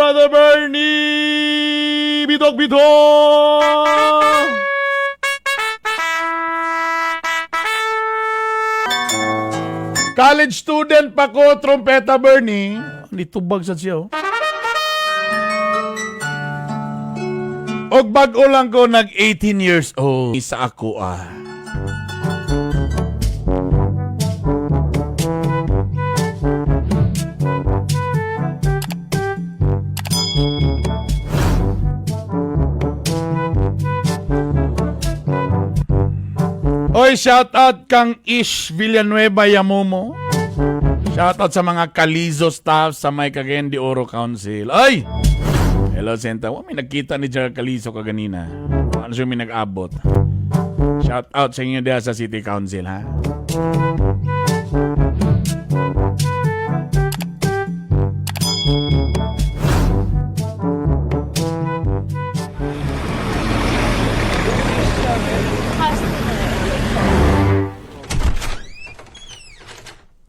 Brother Bernie! Bidok bidok! College student pa ko, Trumpeta Bernie. Nitubag sa siya, oh. Og bag-o lang ko nag 18 years old sa ako ah. Oy, shout out kang Ish Villanueva Yamomo. Shout out sa mga Kalizo staff sa may Cagayan de Oro Council. Ay! Hello, Senta. Wa may nagkita ni Gerald Calizo kaganina. Ano siya may nag-abot. Shout out sa inyo diha sa City Council, ha?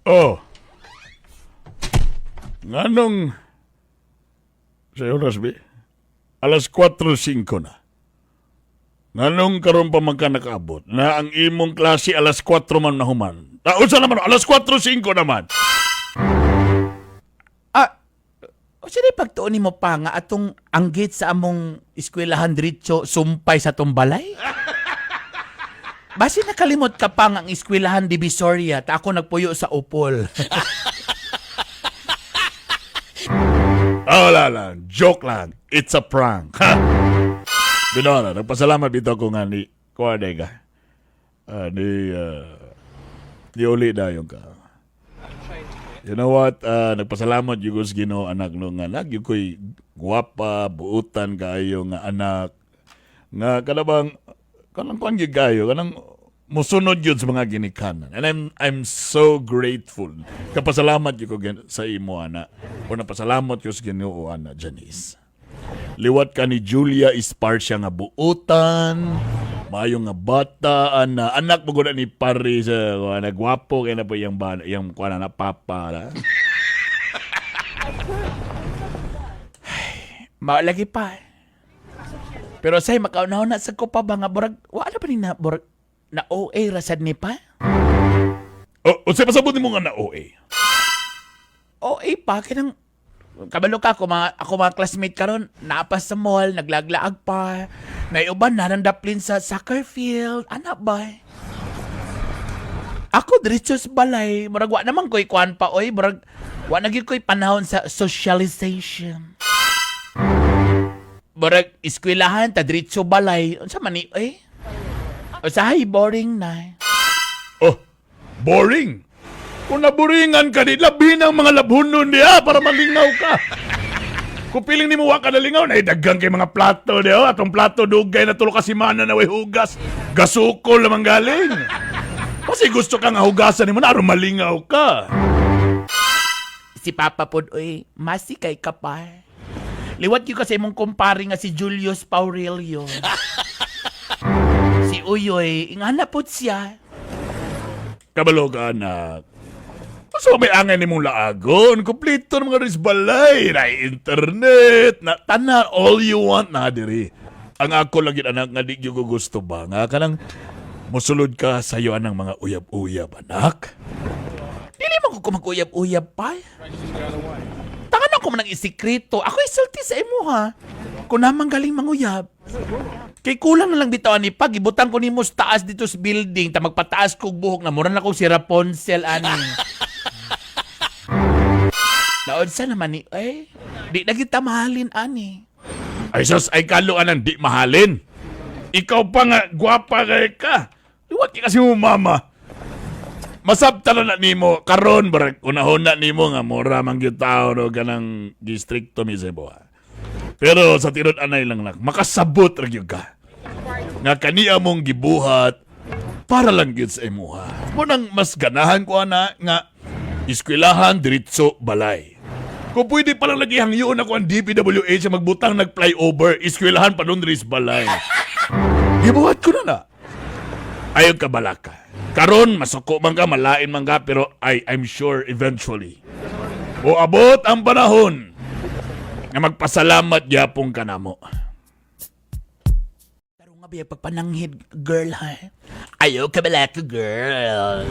Oh. Nganong sa oras bi? Alas 4:05 na. Nganong karon pa man ka nakaabot na ang imong klase alas 4 man na human. Ah, unsa naman alas 4:05 naman. Ah, o sige pagtuon nimo pa nga atong anggit sa among eskwelahan diretso sumpay sa atong balay? Basi nakalimot ka pa nga ang eskwelahan Divisoria ta ako nagpuyo sa Upol. Ah, wala lang. Joke lang. It's a prank. Ha? Binora, nagpasalamat dito ko nga ni Kuwade ka. Ah, ni ni uli na yung ka. You know what? Ah, nagpasalamat yung sa Ginoo anak no nga nagyo ko'y guwapa, buutan kaayo nga anak. Nga kanabang kanang kuan gyud kayo kanang musunod yun sa mga ginikanan. And I'm so grateful. Kapasalamat gyud ko sa imo ana. O napasalamat ko sa Ginoo ana Janice. Liwat ka ni Julia Esparcia nga buutan, maayo nga bata, ana, anak mo gud ni Paris, ana, gwapo kay na po iyang, iyang kuan na papa. Na. Mao lagi pa. Pero say makauna-una sa ko pa ba nga burag wa na pa ni na burag na OA ra sad ni pa? Oh, unsay pasabot nimo nga na OA? OA pa kanang kabalo ka ako mga classmate karon naa pa sa mall naglaglaag pa naiuban na nandaplin sa soccer field ana ba. Ako diretso sa balay, murag wa naman ko'y kuan pa oy, murag wa na gyud ko'y panahon sa socialization. Murag eskwelahan ta diretso balay, unsa man ni oy? Usahay boring na. Oh, boring. Kung naburingan ka di, labi ng mga labhunon diha para malingaw ka. Kung piling nimo wa ka nalingaw, naidaghan kay mga plato diha. Atong plato dugay na tulo ka semana na way hugas. Gasukol naman galing. Kasi gusto ka nga hugasan nimo na aron malingaw ka. Si Papa pod oy, masikay ka pa. Liwat yun kasi imong kumpare nga si Julius Paurelio. Si Uyoy, ingana pod siya. Kabalo ka, anak. Basta may angay nimong laagon. Kompleto ng mga risbalay. Na internet, na tanan, all you want na diri. Ang ako lang yun, anak, nga di gyud ko gusto ba? Nga kanang musulod ka sa iyo anang mga uyab-uyab, anak. Dili man ko mag-uyab-uyab pa. Tangan ako man ang isikreto. Ako isulti sa imo ha. Kung naman galing manguyab. Kay kulang na lang bitaw ani pag ibutang ko nimo sa taas dito sa building ta magpataas kog buhok na mura na kog si Rapunzel ani. Naunsa naman ni eh di na kita mahalin ani. Ay sus, ay kalo anang di mahalin. Ikaw pa nga, gwapa kay ka. Liwat ka kasi mo mama. Masabta na na nimo karon barag unahon na nimo nga mura man gyud tao no kanang distrikto mi sa iboha. Pero sa tinud anay lang nak makasabot ra gyud ka. Nga kaniya mong gibuhat para lang gyud sa imuha. Mo nang mas ganahan ko ana nga eskwelahan diretso balay. Kung pwede pa lang lagi hangyoon ako ang DPWH sa magbutang nag-flyover, eskwelahan pa doon diri sa balay. Gibuhat ko na na. Ayaw ka balaka. Karon masuko man ka, malain man ka, pero I'm sure eventually. O abot ang panahon. Nga magpasalamat gyapon ka namo. Pero nga ba pagpananghid, girl, ha? Ayaw ka bala ka, girl.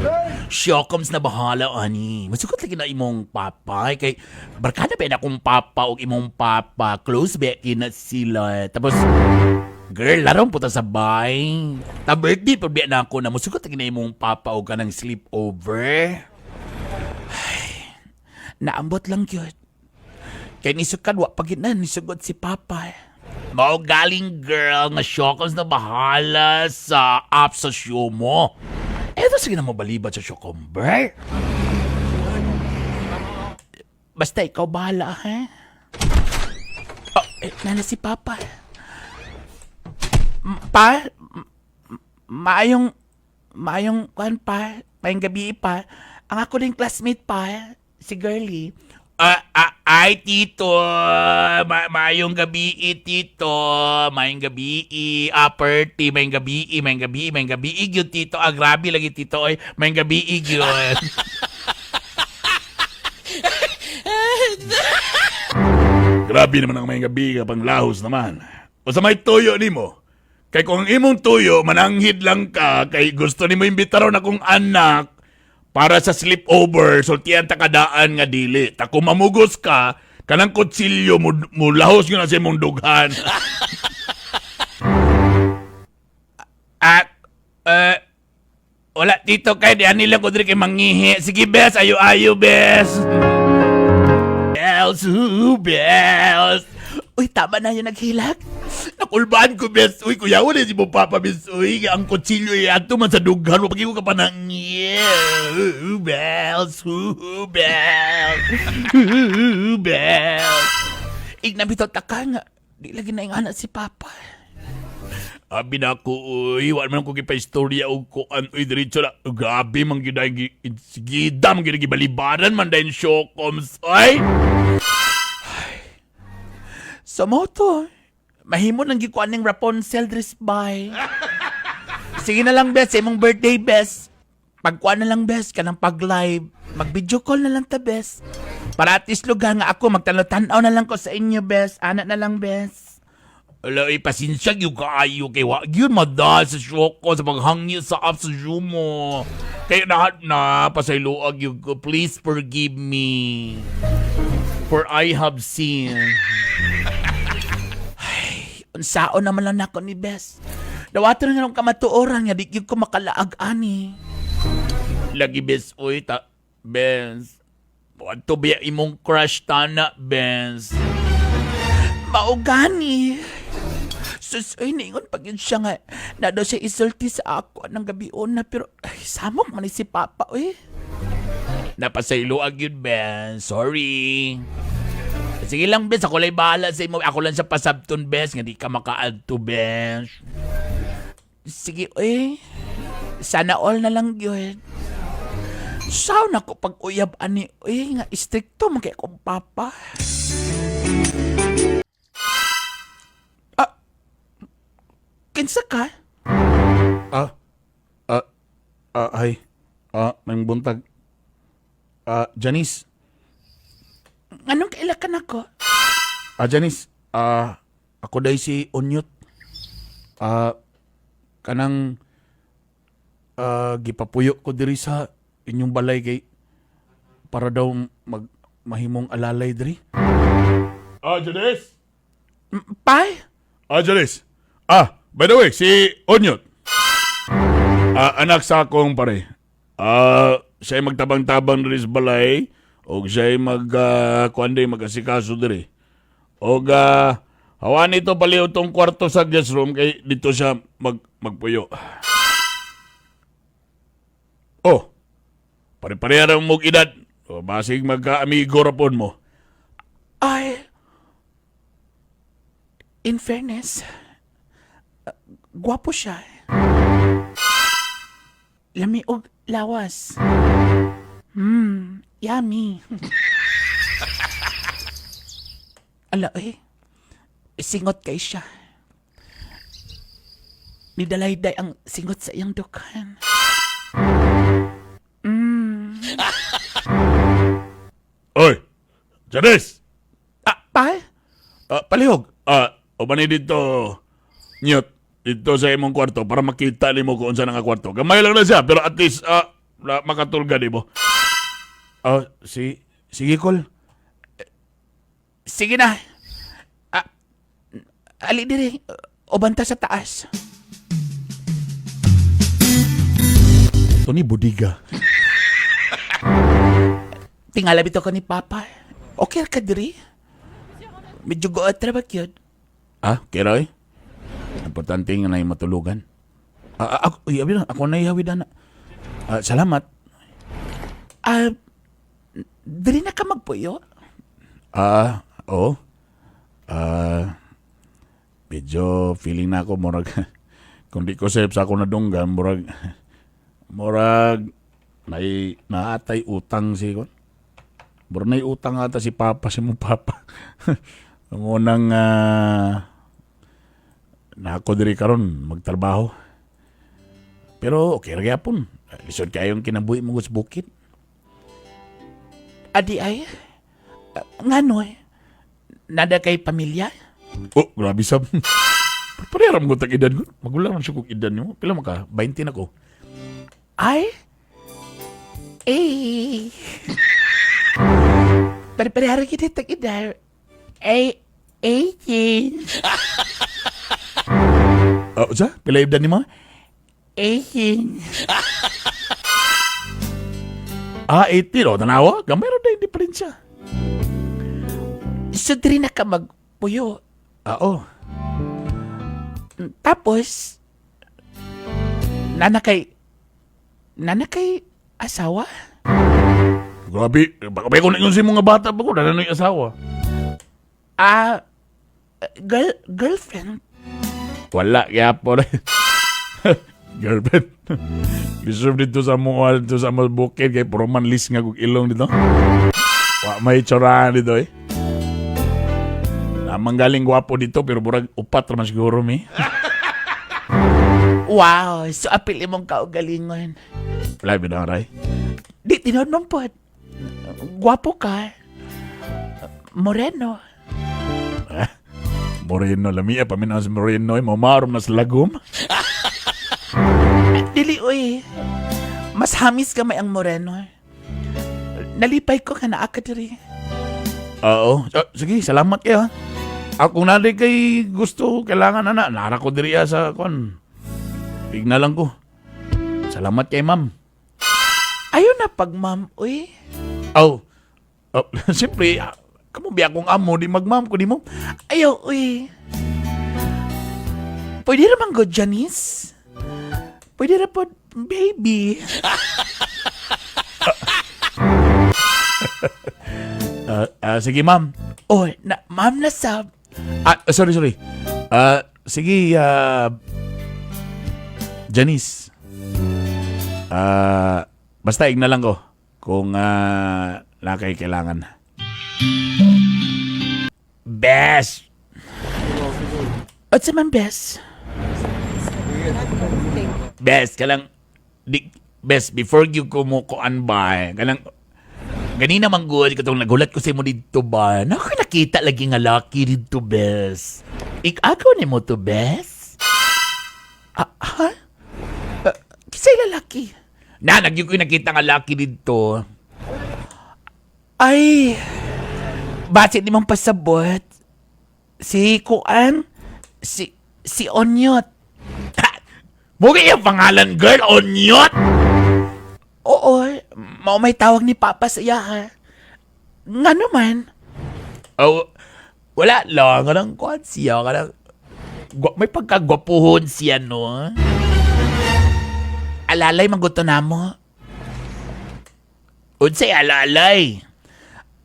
Shokoms na bahala, ani. Masugot lagi na imong papa. Kay, barkada ba na akong papa o imong papa. Close ba kina sila. Tapos, girl, larong puta sa bay. Ta birthday pa ba na ako na musugot lagi na imong papa o kanang sleepover. Ay, naambot lang yun. Kay nisukad, wa pagid na, nisugot si papa. Mao galing girl nga Shokoms na bahala sa app sa show mo. Eto sige na mo balibat sa Shokomber. Basta ikaw bahala, ha? Oh, eh, nana si Papa. Pa, maayong, kuan pa, maayong gabi pa. Ang ako din classmate pa, si Girlie. Ah, ah, ay, tito. Maayong gabi, tito. Maayong gabi, ah, perti. Maayong gabi, maayong gabi, maayong gabi. Gyud, tito. Ah, grabe lagi, tito. Oy, maayong gabi, gyud. Grabe naman ang may gabi ka pang lahos naman. O sa may tuyo nimo. Kay kung ang imong tuyo, mananghid lang ka, kay gusto nimo imbitaron akong anak para sa sleepover, sultian ta kadaan nga dili. Ta kung mamugos ka, kanang kutsilyo mo, mo lahos yun na sa imong dughan. At, eh, wala tito kay di anila ko diri kay mangihi. Sige bes, ayo ayo bes. Bells, ooh, bells. Uy, tama na yung naghilak. Nakulbaan ko, bes. Uy, kuya, wala si mo papa, bes. Uy, ang kutsilyo eh. Ato man sa dughan. Wapag ko ka pa ng... Yeah, Ooh, bells, ooh, bells. Ooh, bells. Ignabito ta ka nga. Di lagi na yung anak si Papa. Abi na ako, uy, wala man ko gipa-istorya og kuan, uy, diretso na. Grabe man gyud ay gida man gyud gibalibaran man dayon Shokoms, ay. Sa moto, mahimo nang gikuan ning Rapunzel dress by. Sige na lang, bes. Sa imong birthday, bes. Pagkuan na lang, bes. Kanang pag-live. Mag-video call na lang ta, bes. Para at least lugar nga ako, magtanaw-tanaw na lang ko sa inyo, bes. Ana na lang, bes. Ala, ay, pasensya gyud kaayo kay wa gyud madal sa Shoko sa paghangyo sa app sa Zoom mo. Kay lahat na pasayloa gyud ko. Please forgive me. For I have sinned. Unsaon naman lang nako ni Bes. Dawaton na lang kamatuoran nga di gyud ko makalaag ani. Lagi bes, uy, ta, bes. Adto ba imong crush tana, bes? Mao gani. Sus, ay, niingon pag yun siya nga. Na daw siya isulti sa ako ng gabi una, pero ay, samok man ni si Papa, uy. Napasaylo agad, Ben. Sorry. Sige lang, Bes. Ako lang bahala sa imo. Ako lang sa pasabton, Bes. Nga di ka makaadto, Bes. Sige, uy. Sana all na lang yun. Saw na ko pag uyab ani, uy, nga istrikto man kay akong papa. Ah, kinsa ka? Ah, ah, ah, ay. Ah, may buntag. Ah, Janice. Anong kailakan ako? Ah, Janice. Ah, ako day si Onyot. Ah, kanang ah, gipapuyo ko diri sa inyong balay kay para daw mag mahimong alalay diri. Ah, Janice. Pay? Ah, Janice. Ah, by the way, si Onyot. Ah, anak sa akong pare. Ah, siya'y magtabang-tabang diri sa balay og siya'y mag kuan day mag-asikaso diri. Og hawan ito paliw tong kwarto sa guest room kay dito siya magpuyo. Oh. Pare-pareha ra mong edad. O, basig magka-amigo ra pod mo. Ay, in fairness, gwapo siya. Lami og lawas. Yummy. Ala, eh. Singot kay siya. Nidalay-day ang singot sa iyang dukhan. Oy, Janice! Ah, pa? Palihog. Ubani dito, Nyot, dito sa imong kwarto para makita nimo kung unsa na nga kwarto. Gamay lang na siya, pero at least makatulga nimo. Sige, Kol. Sige na. Ali diri, ubanta sa taas. Tony Budiga. Tingala bitaw ko ni Papa. Okay ka diri? Medyo guot ra ba gyud? Kiroy? Importante nga na yung matulugan. Ako, uy, abi na, ako na ihawid na. Salamat. Diri na ka magpuyo? Oo. Medyo feeling na ako, murag, kung di ko safe sa ako nadunggan, murag, naatay utang si kon. Murag nay utang ata si Papa, si mo Papa. Ang unang, na ako diri karon magtrabaho. Pero okay ra gyapon. Lisod kayong kinabuhi mo sa bukid. Adi ay? Ngano eh? Nada kay pamilya? Oh, grabe sab. Pareha mo tag edad ko. Magulang man siya kog edad nimo. Pila man ka? 20 na ko. Ay? Eh. Pare-pareha rin kita tag edad. Ay, 18. Oh, sa? Pila edad nimo? 18. 18. Oh, tanawa. Gamay ra day diferensya. So, diri na ka magpuyo. Oh. Tapos, nana kay asawa? Grabe. Baka ba ko na sa mga bata ba ko? Dala na yung asawa. Girlfriend? Wala, gyapon. Girlfriend. Reserve dito sa mga dito sa mga bukid kay puro man list nga kog ilong dito. Wa may tsorahan dito eh. Namang galing gwapo dito pero burag upat ra man siguro mi. Wow, so apil imong kaugalingon. Wala bitaw ray. Di tinuod man pod. Gwapo ka. Moreno. Moreno lamia paminaw si Moreno eh mamarom na sa lagom. Dili oy. Mas hamis gamay ang moreno. Nalipay ko nga naa ka diri. Oo. Sige, salamat kayo ha. Ako na rin kay gusto, kailangan na na. Nara ko diri sa kon. Tignan lang ko. Salamat kay ma'am. Ayaw na pag ma'am, uy. Oh. Oh, siyempre, kamo biya akong amo, di magma'am ko di mo. Ayaw, uy. Pwede ra man go, Janice. Pwede ra po, baby. Sige, ma'am. Oh, na, ma'am na sab. Sorry, sorry. Sige, Janice. Basta igna lang ko kung nakay kailangan. Best! Unsa man, bes? Best, kalang, di, best, before you kumukuan ba, kalang, ganina man good, katong nagulat ko sa imo dito ba, naku, nakita lagi nga lucky dito, best. Ikagaw ni mo to, best? Ha? Kisay lalaki. Na, nagyo ko nakita nga lucky dito. Ay, basit ni mong pasabot. Si Kuan, si Onyot. Ha! Mugi yung pangalan, girl, Onyot! Oo, mao may tawag ni Papa sa iya ha. Nga naman. Oh, wala lang, kanang kuan siya, kanang, may pagkagwapuhon siya, no? Alalay maguto na mo. Unsay alalay?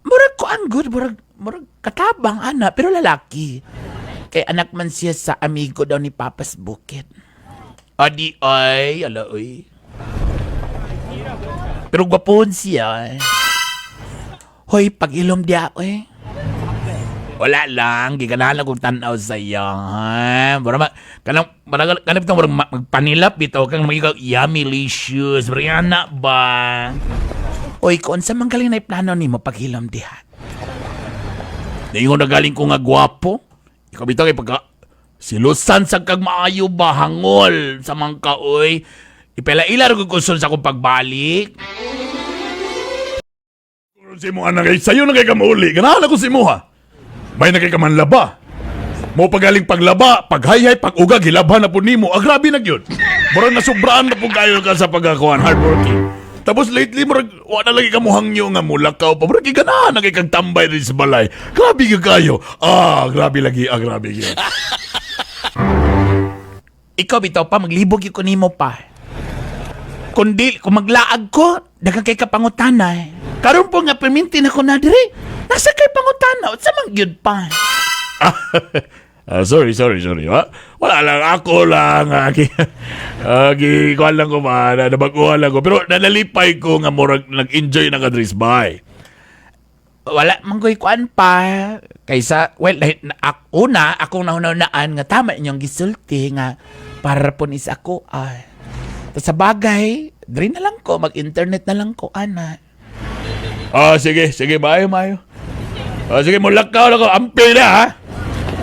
Murag kuan good, murag katabang ana, pero lalaki. Kay anak man siya sa amigo daw ni Papa's Bukid. Adi ay, ala oy. Pero gwapohon siya. Eh. Hoy, pag-ilom diya, oy. Wala lang, giganahan lang kong tanaw sa iyo. Ha? Mura ma, kanang, mara, kanang bitong murag magpanilap bitaw kang magiging yummy licious. Brianna ba? Hoy, kung sa manggaling na iplano nimo paghilom diha. Niingon na galing ko nga gwapo. Ikaw bitaw kay pagka silusan sa kag maayo ba hangol sa mangka oy. Ipela-ila ra gud kusol sa akong pagbalik. Si mo anak kay sayo na kay kamuli. Ganahan ako si mo ha. May na kay kamanlaba. Mo pagaling paglaba, paghayhay, pag-uga, gilabhan na po nimo. Ah, grabe na gyud. Murag nasubraan na po kayo ka sa pagkakuan, hardworking. Tapos lately, murag, wa na lagi kamuhang nyo nga mulakaw pa. Murag ganahan na kay kag tambay rin sa balay. Grabe gyud kayo. Ah, grabe lagi, ah, grabe gyud. Ikaw bitaw pa maglibog gyud ko nimo pa. Kundi kung maglaag ko, daghang kay kapangutana eh. Karon po nga perminti na ko na diri. Nasa kay pangutana, unsa man gyud pa? Ah, sorry, sorry, sorry. Wala lang, ako lang. Gi, kuwan lang ko ba, nabaguhan lang ko. Pero nanalipay ko nga murag nag-enjoy na ka dris bay. Wala man ko'y kuan pa kaysa well dahil na, una akong nahunahunaan nga tama inyong gisulti nga para po ni sa ako ah. Ta sa bagay, diri na lang ko mag-internet na lang ko ana. Ah, sige, sige, maayo, maayo. Ah, sige, mulakaw na ko. Ampi na, ha?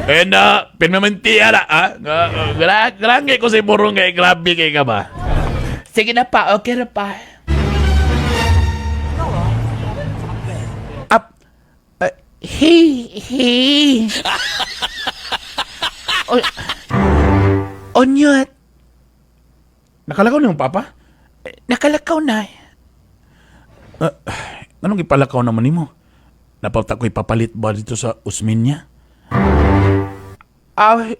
And, pinmamantiya na, ha? Grangge ko si Murong kay grabe kay ka ba? Sige na pa, okay ra pa. Up. Hey, hey. O, onyot, Nakalakaw ni mong papa? Nakalakaw na. Anong ipalakaw naman nimo? Napapta ko ipapalit ba dito sa Usminya? Ah,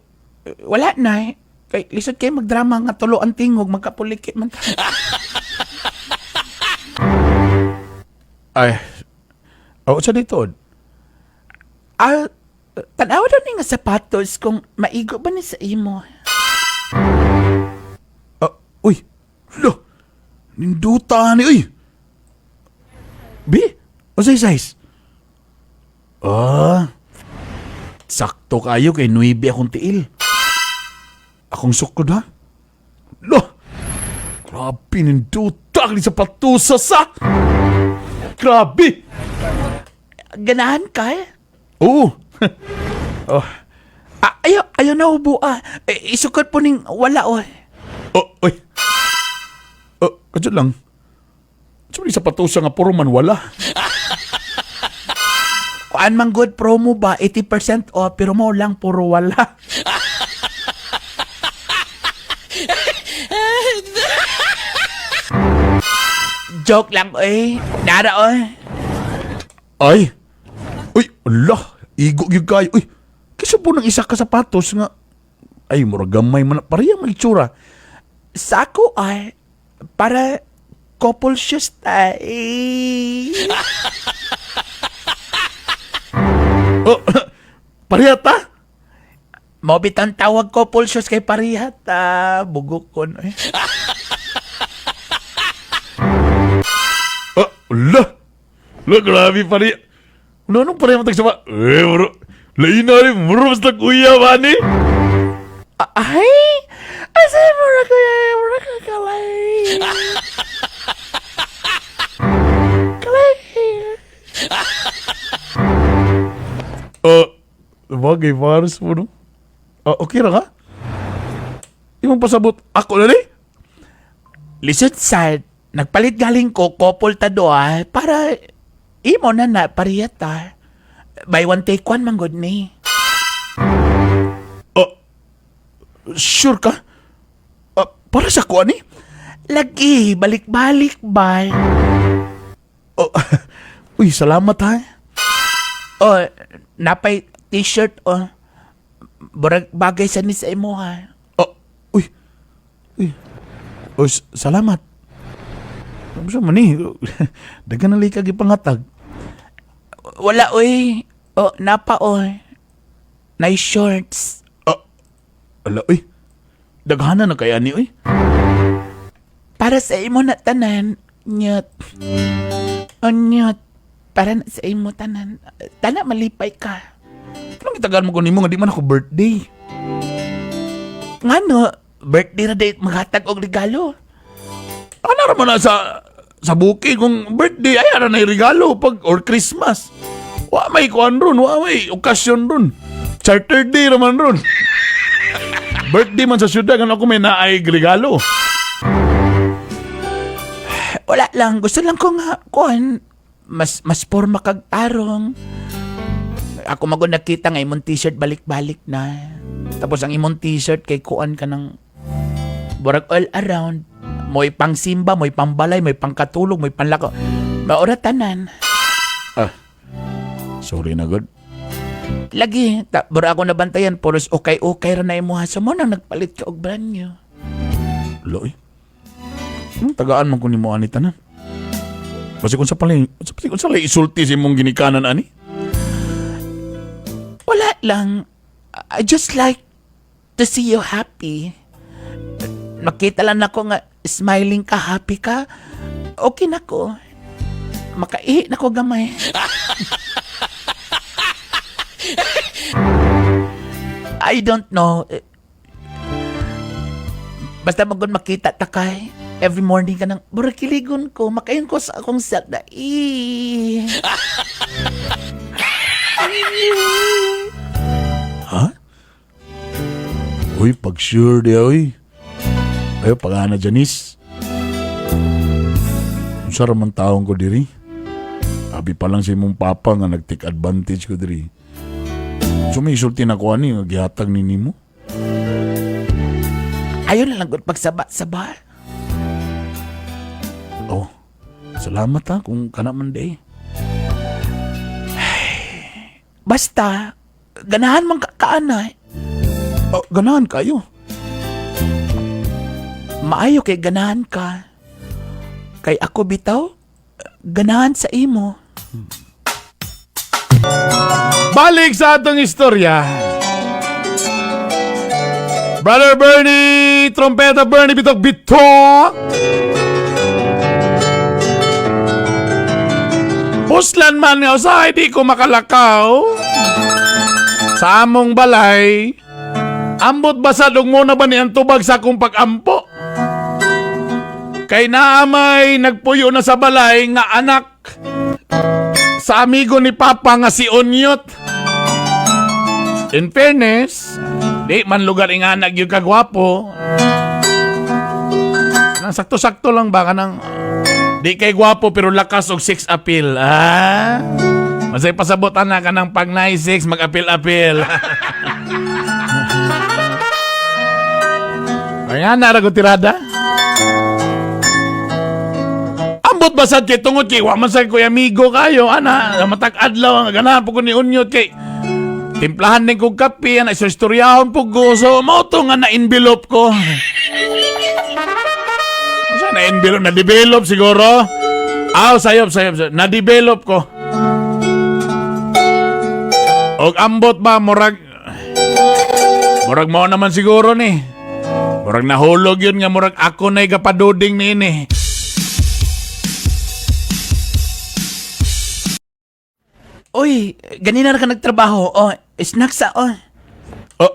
wala na eh. Kay lisod kay magdrama nga tulo ang tingog magkapulikit man ta. Ay, oh, sa dito? Ah, tanawa daw ni nga sapatos kung maigo ba ni sa imo. Ah, uy, lo, ninduta ni, uy. Bi, unsay size? Ah, sakto kayo kay 9 akong tiil. Akong sukod ha? Lo, grabe ninduta ni sa patusa sa. Grabe. Ganahan ka eh? Oo. Oh, Ah, ayaw, ayaw na ubo ah. Eh, isukot po ning wala oh. Oh, uy. Oh, kadyot lang. Sabi sa patusa nga puro man wala. Kuan man good promo ba 80% off pero mo lang puro wala. Joke lang eh. Nara oy. Ay! Uy, ala! Igo gyud kayo. Uy, kisa po ng isa ka sapatos nga. Ay, murag gamay man. Pareha man itsura. Sako ay para couple shoes ta eh. Oh, pareha ta? Mo bitang tawag couple shoes kay pareha ta bugok ko no, eh. Oh, ala! Ala, grabe pareha. Ano, anong pareha matag sa Eh, bro. Lain na rin. Muro, basta kuya ba ni? Ay, asa mo ra kuya, mura ka kalay. Kalay. Oh, bagay, pares mo, no? Ah, okay ra ka? Imong pasabot, ako na ni? Lisod sad, nagpalit galing ko couple ta doa para imo na na pareha ta. Buy one take one man gud ni. Oh, sure ka? Ah, para sa kuan ni? Lagi balik-balik ba? Oh, uy, salamat ha. Oh, napay t-shirt oh. Burag bagay sa ni sa imo ha. Oh, uy. Uy. Oh, salamat. Ano sa man eh? Dagan na kag ipangatag. Wala oy. Oh, napa oy. Nice shorts. Oh, ala, uy. Daghana na kaya ni, uy. Para sa imo na tanan, nyot. O nyot. Para na sa imo tanan. Tana malipay ka. Anong gitagaan mo ko nimo nga di man ako birthday? Ngano, birthday na date maghatag og regalo. Ano ra man na sa booking kung birthday ay ara na yung regalo pag or Christmas. Wa may kuan ron, wa may okasyon ron. Charter day raman ron. Birthday man sa syudad, ano ako may naay regalo. Wala lang, gusto lang ko nga kuan mas mas porma kag tarong. Ako magun nakita nga imong t-shirt balik-balik na. Tapos ang imong t-shirt kay kuan ka ng burag all around. Mo'y pangsimba, mo'y pangbalay, mo'y pangkatulog, mo'y panlako. Maura tanan. Ah, sorry na god. Lagi, ta, bura ako nabantayan, puros okay-okay ra na imuha. So mo nang nagpalit ka og brand new. Loy. Tagaan man ko nimo ani tanan. Basi kung sa pala, kung sa isulti sa imong ginikanan ani. Wala lang. I just like to see you happy. Makita lang ako nga smiling ka, happy ka. Okay na ko. Makaihi na ko gamay. I don't know. Basta magod makita ta kay. Every morning ka nang, bura kiligon ko, makayon ko sa akong self na, eh. Ha? Uy, pag sure di oy. Ayo, pagana Janice. Unsa ra man taong ko diri? Abi pa lang sa imong papa nga nag-take advantage ko diri. So may isulti na ko ani nga gihatag ni nimo. Ayaw na lang gud pagsaba-saba. Oh, salamat ha kung kana man di. Basta, ganahan man ka kaanay. Oh, ganahan kayo. Maayo kay ganahan ka. Kay ako bitaw, ganahan sa imo. Balik sa atong istorya. Brother Bernie, Trompeta Bernie, bitok bitok. Puslan man nga usahay di ko makalakaw. Sa among balay, ambot basad og muna ba ni ang tubag sa akong pag-ampo? Kay naamay nagpuyo na sa balay nga anak sa amigo ni Papa nga si Onyot. In fairness, di man lugar inganag yung kagwapo. Nang sakto-sakto lang ba kanang di kay gwapo pero lakas og six appeal. Ah? Masay pasabot ana kanang pag 9-6 mag-appeal-appeal. Kaya na ra ko tirada. Ambot basad kay tungod kay wa man sa koy amigo kayo ana matag adlaw ang ganahan po ko ni Unyot kay timplahan din kog kape ana istoryahon po ko so mao to nga na envelope ko. Sa na envelope na develop siguro. Aw sayop sayop, sayop. Na develop ko. Og ambot ba murag murag mao naman siguro ni. Murag nahulog yun nga murag ako na'y gapaduding niini. Uy, ganina ra ka nagtrabaho. Oh, snacks sa oh. Oh.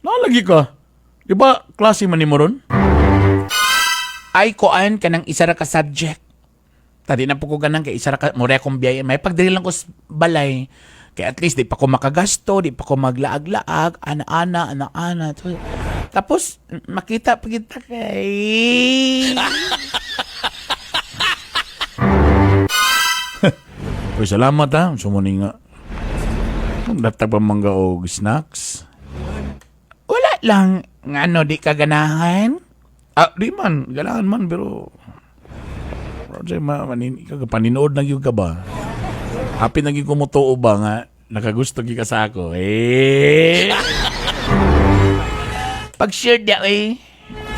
Nalagi ka. Di ba klase man ni mo ron? Ay kuan ka ng isa ra ka subject. Tadi na po ko ganang kay isa ra ka mura akong biyahe. May pagdiri lang ko sa balay. Kay at least di pa ko makagasto, di pa ko maglaag-laag, ana-ana, ana-ana. Tapos makita pa kita kay Uy, salamat ha. Sumuning nga. Datag pa mangga og snacks. Wala lang nga ano di ka ganahan. Ah, di man. Ganahan man, pero... Roger, ma, manin, ikaw, paninood na gyud ka ba? Happy na gyud kumutuo ba nga nakagusto gyud ka sa ako? Eh! Pag share niya eh.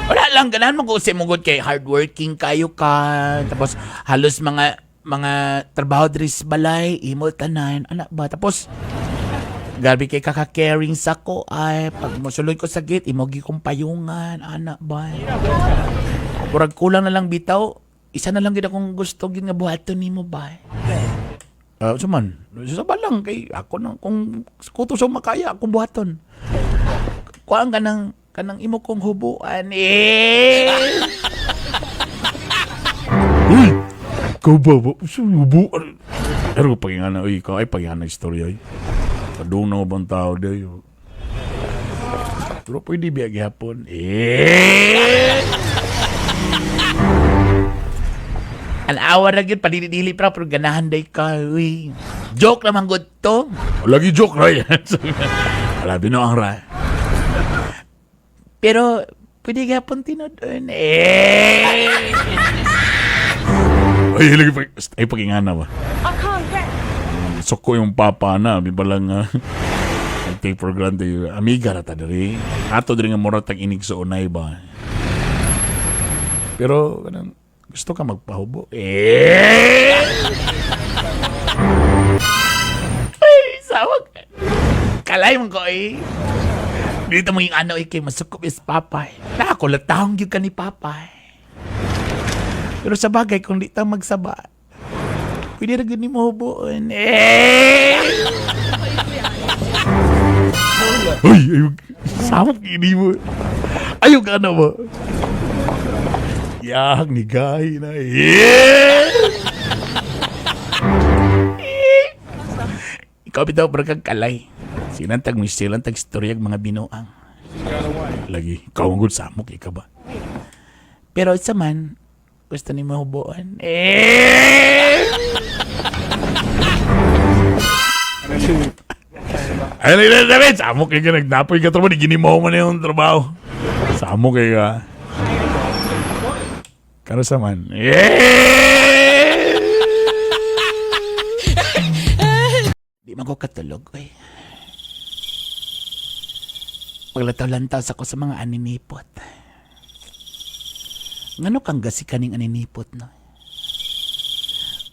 Wala lang ganahan mo kung mugod kay hardworking kayo ka. Tapos halos mga mga trabaho diri sa balay, imo tanan, anak ba? Tapos grabe kay kaka-caring sa ko ay pag mosulod ko sa gate imo gi kong payungan anak ba. Murag kulang na lang bitaw, isa na lang gid akong gusto gid nga buhaton nimo ba. Ah, uh, man, sa lang kay ako nang kung kuto sa makaya akong buhaton. Kuan ka ng kanang imo kong hubuan eh. Uy! Ikaw ba? Hubuan? Pero pagingana, uy, ikaw ay pagingana istorya ay. Kadung na bang tao dayo. Pero pwede biya gihapon. Eh! An hour na gyud padili-dili pra pero ganahan day ka. Uy. Joke naman gud to. Lagi joke ra yan. Wala, binuang ra. Pero pwede gihapon tinud-on. Eh! Ay, lagi pag, ay pagingana ba? Suko yung papa na, di ba lang take for granted yun. Amiga ra ta diri. Ato diri nga mura tag inig sa unay ba. Pero kanang gusto ka magpahubo. Eh! Ay, sawag. Kalay mo ko eh. Dito mo yung ano eh, kay masukob is papa eh. Nakakulatahong gyud ka ni papa eh. Pero sa bagay, kung di ta magsaba, pwede ra gyud nimo huboon. Eh! Uy, ayog. Samok ini mo. Ayog ano ba? Yang ni gay na. Yeah! Ikaw bitaw pero kang kalay. Silantag mo silantag istoryag mga binuang. Lagi, ikaw ang good samok ikaw ba? Pero sa man, gusto ni mo huboon. Eh! Ay, lagi na sabi, samok ka, nagnapoy ka trabaho, ginimaw mo na yung trabaho. Samok ka. Kano sa man? Yeah! Di man ko katulog, oy. Paglataw-lantaw sa ko sa mga aninipot. Ngano kang gasi kaning aninipot, no?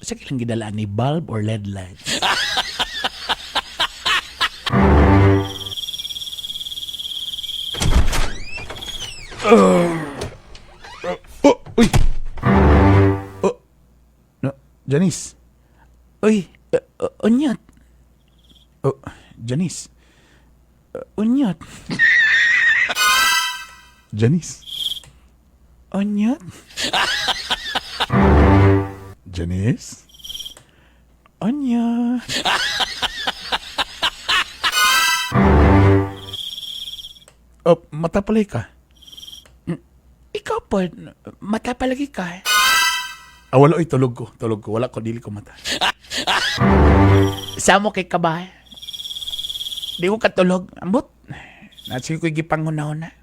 Sa kilang gidalaan ni bulb or LED light? Oh, uy! Oh, no, Janice. Uy, unyot. Oh, Janice. Unyot. Janice. Unyot. Janice? Unyot. Oh, mata palay ka. Ikaw po, mata palagi ka. Ah, wala, oy, tulog ko. Tulog ko. Wala ko, dili ko mata. Samo kay ka ba? Di ko katulog. Ambot. Nasige ko'y gipanghuna-huna.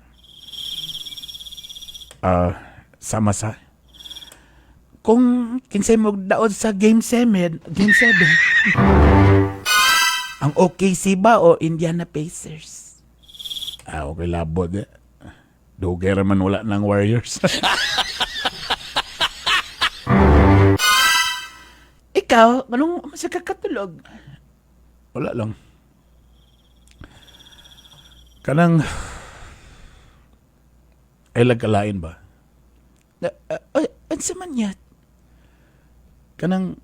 Ah, sama sa. Kung kinsay mo daod sa Game 7, Game 7. Ang OKC ba o Indiana Pacers? Ah, okay, labot eh. Dugay raman wala ng Warriors. Ikaw, anong mas ka katulog? Wala lang. Kanang... Ay, lagkalain ba? Unsa man yat? Kanang...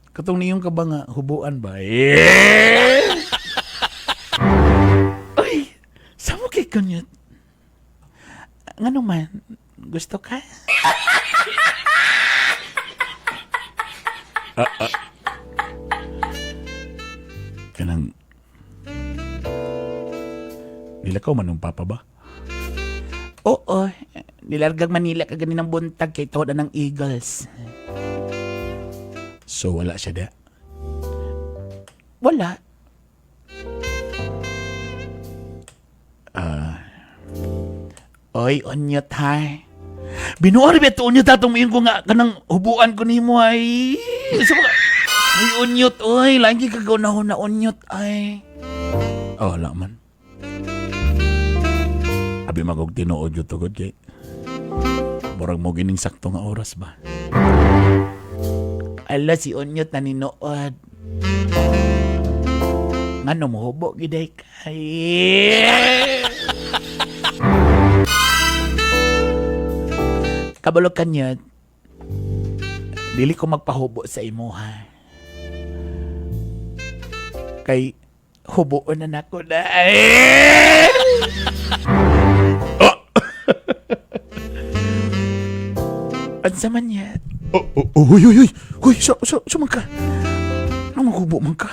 Katong niyong ka ba nga hubuan ba? Eh! Uy, samo kay kunyot. Ngano man, gusto ka? Kanang... Nilakaw man ng papa ba? Oo, nilargang Manila ka ganin ng buntag kay toda ng Eagles. So wala siya da? Wala. Ah. Oy, onyot ha. Binuor ba ito onyot atong ko nga kanang hubuan ko nimo ay. Sa mga Ay, onyot oy, lagi ka na onyot ay. Oh, wala man. Abi magog tinuod yun tugod kay. Murag mo gining sakto nga oras ba? Ala si onyot na ninood. Ngano mo hubo giday kay. Kabalo kanya, dili ko magpahubo sa imo ha. Kay huboon na nako na. Oh! Unsa man yan? Oh, oh, oh, uy, uy, uy. Uy, so, so, so man ka. Nung makubo man ka.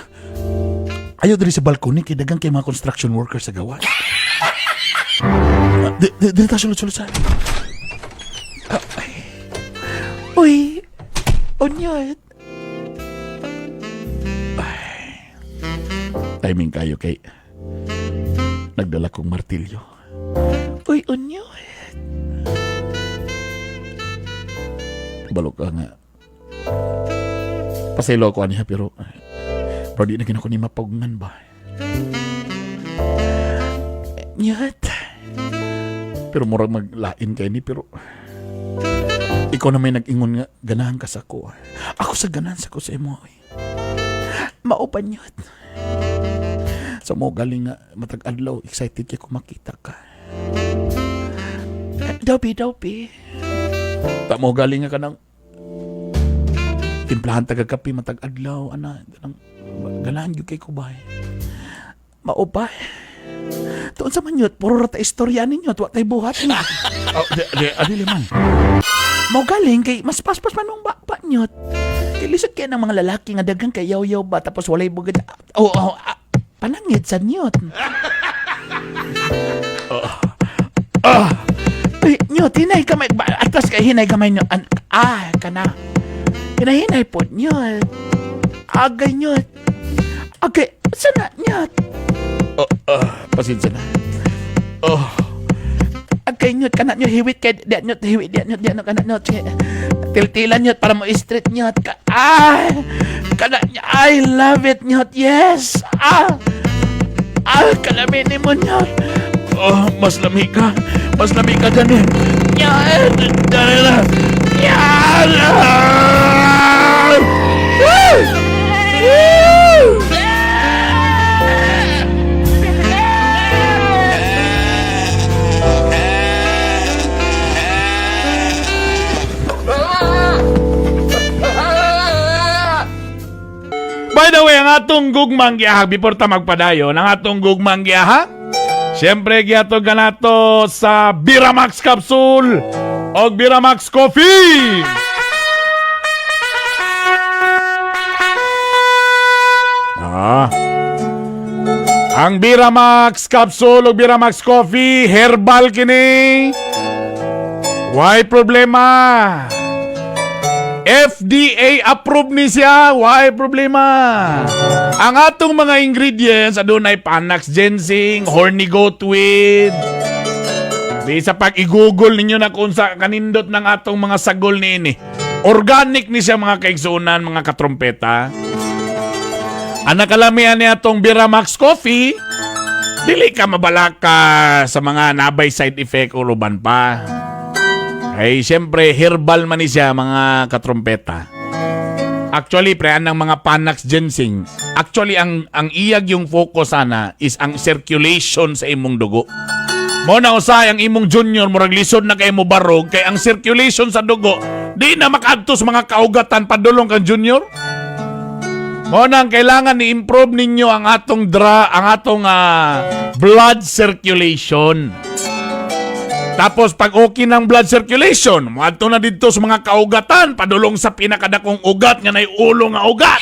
Ayaw diri sa balcony kay dagan kay mga construction workers sa gawas. Ah, di ta sulod-sulod sa. Ah, ay. Uy, unyot. Ay. Timing kayo kay nagdala kong martilyo. Uy, unyot. Balok ka nga. Pasaylo ko niya pero pero di na gina ko ni mapugnan ba. Nyat. Pero murag maglain kay ni pero ikaw na may nag-ingon nga ganahan ka sa ko. Ako sa ganahan sa ko sa imo. Oy. Mao pa nyot. Sa mo galing nga matag adlaw excited kay ko makita ka. Dobi dobi. Ta mo galing nga kanang timplahan taga kape matag adlaw ana kanang ganahan gyud kay ko bay. Mao ba? Tuon sa manyot, puro ra ta istorya ninyo, wa tay buhat na. Oh, di, di, adili man. Mao galing kay mas paspas man nung ba nyot. Kay lisod kay ng mga lalaki nga daghang kay yaw-yaw ba tapos walay bugad. Oh, ah, panangit sa nyot. Ah. Ay, nyot, hinay kamay. Ba, atas kay hinay kamay nyo. Ah, kana. Hinahinay po nyot. Agay nyot. Agay, sana nyot. Oh, ah, pasensya na. Oh. Agay nyot, kana nyot, hiwit kay, di nyot, hiwit, di nyot, di nyot, kana nyot. Tiltilan nyot para mo street nyot. Ka, ah, kana nyot, I love it nyot, yes. Ah, ah, kalami ni mo nyot. Oh, mas lami ka. Mas lami ka dyan eh. Nyot, dali na. Nyot! Woo! Woo! By the way, ang atong gugmang giyahag, before ta magpadayon, ang atong gugmang giyahag, siyempre gihatod ka nato sa Biramax Capsule o Biramax Coffee! Ah. Ang Biramax Capsule o Biramax Coffee, herbal kini. Why problema? FDA approved ni siya. Why problema? Ang atong mga ingredients, adunay Panax ginseng, horny goat weed. Di sa pag i-google ninyo na kung sa kanindot ng atong mga sagol niini. Organic ni siya mga kaigsunan, mga katrompeta. Ang nakalamian ni atong Biramax Coffee, dili ka mabalaka sa mga nabay side effect o uban pa. Ay, siyempre, herbal man ni siya, mga katrompeta. Actually, pre, ang mga Panax ginseng, actually, ang iyag yung focus sana is ang circulation sa imong dugo. Mo na usay ang imong junior, murag lisod na kay mo barog, kay ang circulation sa dugo, di na makaadto sa mga kaugatan padulong kang junior. Mo na ang kailangan ni-improve ninyo ang atong blood circulation. Tapos pag okay ng blood circulation, moadto na didto sa mga kaugatan, padulong sa pinakadakong ugat nga nay ulo nga ugat.